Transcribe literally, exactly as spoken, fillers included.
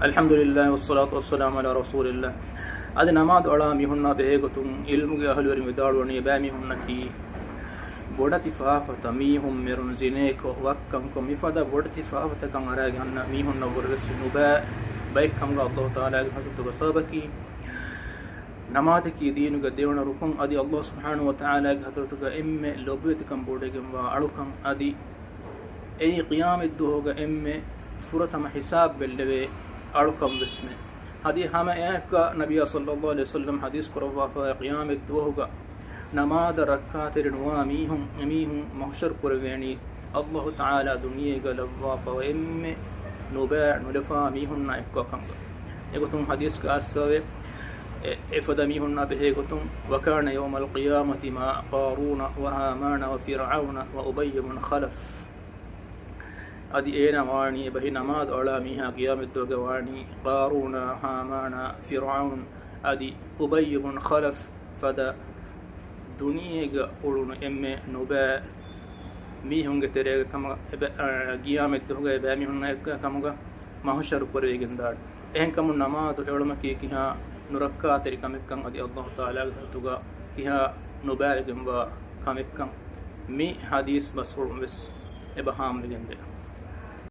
އަލްޙަމްދުލިއްލާހި ވައްޞަލާތު ވައްސަލާމު ޢަލާ ރަސޫލިއްލާހް. އަދި ނަމާދު އަޅާ މީހުންނާ ބެހޭ ގޮތުން ޢިލްމުގެ އަހުލުވެރިން ވިދާޅުވަނީ، އެބައިމީހުންނަކީ ބޮޑެތި ފާފަތައް މީހުން މެރުން، ޒިނޭކޮށް، ވައްކަންކޮށް، މިފަދަ ބޮޑެތި ފާފަތަކަށް އަރާގެން އަންނަ މީހުންނަށް ވުރެވެސް ނުބައި ބައެއްކަމުގަ އައްލާހު ތަޢާލާގެ ޙަޟްރަތުގަ ސަބަބަކީ، ނަމާދަކީ ދީނުގެ ދެވަނަ ރުކުން. އަދި އައްލާހު ސުބްޙާނަހު ވަ ތަޢާލާގެ ޙަޟްރަތުގަ އެންމެ ލޮބުވެތިކަން ބޮޑައިގެންވާ އަޅުކަން. އަދި އެއީ ޤިޔާމަތްދުވަހުގަ އެންމެ ފުރަތަމަ ޙިސާބު ބެއްލެވޭ އަޅުކަން ވެސްމެ. އަދި ހަމަ އެއާއެކު ނަބިއްޔާ ޞައްލައްލާހު ޢަލައިހި ވަސައްލަމް ޙަދީޘް ކުރައްވާފައި، ޤިޔާމަތްދުވަހުގަ ނަމާދަށް ރައްކާތެރި ނުވާ މީހުން، އެމީހުން މަޙްޝަރު ކުރެވޭނީ އައްލާހު ތަޢާލާ ދުނިޔޭގަ ލައްވާފަ އެންމެ ނުބައި ނުލަފާ މީހުންނާ އެއްކޮށް ކަމުގަ. އެގޮތުން ޙަދީޘްގަ އައިސްފަވޭ، އެ، އެފަދަ މީހުންނާ ބެހޭ ގޮތުން، وكان يوم القيامة مع قارون وهامان وفرعون وأبي بن خلف. އަދި އޭނާ ވާނީ އެބަހީ ނަމާދު އަޅާ މީހާ ޤިޔާމަތްދުވަހުގަ ވާނީ ޤާރޫނާ، ހާމާނާ، ފިރްޢައުން އަދި އުބައްޔު ބުން ޚަލަފް ފަދަ ދުނިޔޭގަ އުޅުނު އެންމެ ނުބައި މީހުންގެ ތެރޭގަ ކަމަށް އެބަ-، އަ، ޤިޔާމަތްދުވަހުގަ އެބައިމީހުންނާ އެއްކަމުގަ މަޙުޝަރު ކުރެވިގެންދާނެ. އެހެންކަމުން ނަމާދު އެޅުމަކީ ކިހާ ނުރައްކާތެރި ކަމެއްކަން އަދި އައްލާހު ތަޢާލާގެ ޙަޟްރަތުގަ ކިހާ ނުބައިވެގެންވާ ކަމެއްކަން މި ޙަދީޘް ބަސްފުޅުން ވެސް އެބަ ހާމަވެގެންދޭ.